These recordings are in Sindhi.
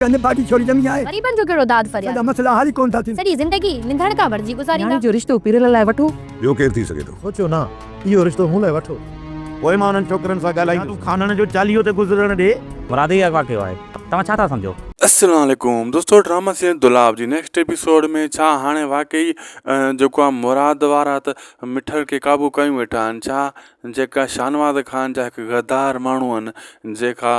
ڪنھن باقي ڇوري ڄمي آھي. غريبن جو ڪهڙو داد فرياد. سڄا مسئلا حل ئي ڪونه ٿا ٿين. سڄي زندگي ننڌڻڪا بڻجي گذاريندا. نياڻي جو رشتو پيرل لاء وٺو. ٻيو ڪير ٿي سگهي ٿو؟ سوچيو نه، اهو رشتو مون لاء وٺو. پوء مان انهن ڇوڪرن سان ڳالهائيندس. يا تون خانڻ جو چاليهو تي گذرڻ ڏي. مراد ئي اغوا ڪيو آهي. توهان ڇا ٿا سمجهو؟ السلام عليڪم دوستو ڊراما سيريل دولاب جي نيڪسٽ ايپيسوڊ ۾ ڇا هاڻي واقعي جيڪو آ مراد وارا ته مٺل کي قابو ڪيون ويٺا آهن ڇا جيڪا شاهنواز خان جا هڪ غدار ماڻهو آهن جيڪا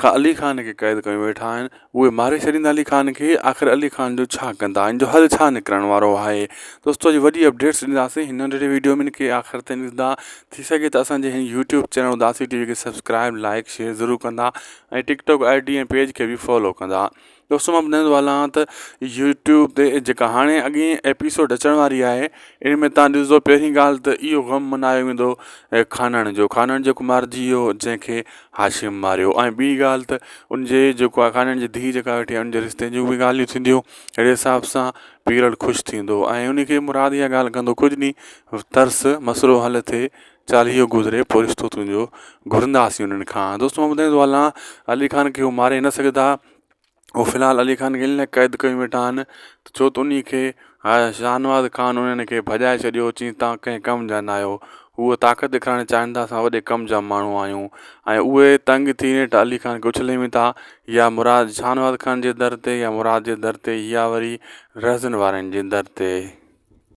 علي خان کي قيد ڪيون ويٺا آهن اهي ماري ڇڏيندا علي خان کي آخر علي خان جو ڇا ڪندا ان جو حل ڇا نڪرڻ وارو آهي دوستو جي وڏي اپڊيٽس ڏينداسين هن ننڍڙي ويڊيو ۾ ان کي آخر تائين ڏسندا ٿي سگهي ته اسان جي هن يوٽيوب چينل اداسي ٽي وي کي سبسڪرائب لائڪ شيئر ضرور ڪندا ۽ ٽڪ ٽاڪ I D ۽ page کي به فالو ڪندا دوستو مان ٻڌائيندو هلان ته يوٽيوب تي جيڪا هاڻي اڳئين ايپيسوڊ اچڻ واري آهي ان ۾ تان ڏسو پهرين ڳالهه ته اهو غم منايو ويندو خانڻ جو خانڻ جيڪو مارجي ويو جنهن کي هاشم ماريو ۽ ٻي ڳالهه ته ان جي جيڪو آهي خانڻ جي ڌيء جيڪا ويٺي آهي ان جي رشتي جون به ڳالهيون ٿينديون اهڙي حساب سان پيرل خوش ٿيندو ۽ ان کي مراد اها ڳالهه ڪندو ڪجهه ڏينهن ترس مسئلو حل ٿئي چاليهو گذري پوء رشتو تنهنجو گهرنداسين انهن کان. دوستو مان ٻڌائيندو هلان علي خان کي هو ماري نه سگهندا هو في الحال علي خان کي ان لاء قيد ڪيون ويٺا آهن ته ڇو ته انهي کي شاهنواز خان انهن کي ڀڄائي ڇڏيو چي توهان ڪنهن ڪم جا نه آهيو هو طاقت ڏيکارڻ چاهين ٿا اسان وڏي ڪم جا ماڻهو آهيون ۽ اهي تنگ ٿي نيٺ علي خان کي اڇلي ويندا يا مراد شاهنواز خان جي در تي يا مراد جي در تي يا وري رهزن وارن جي در تي.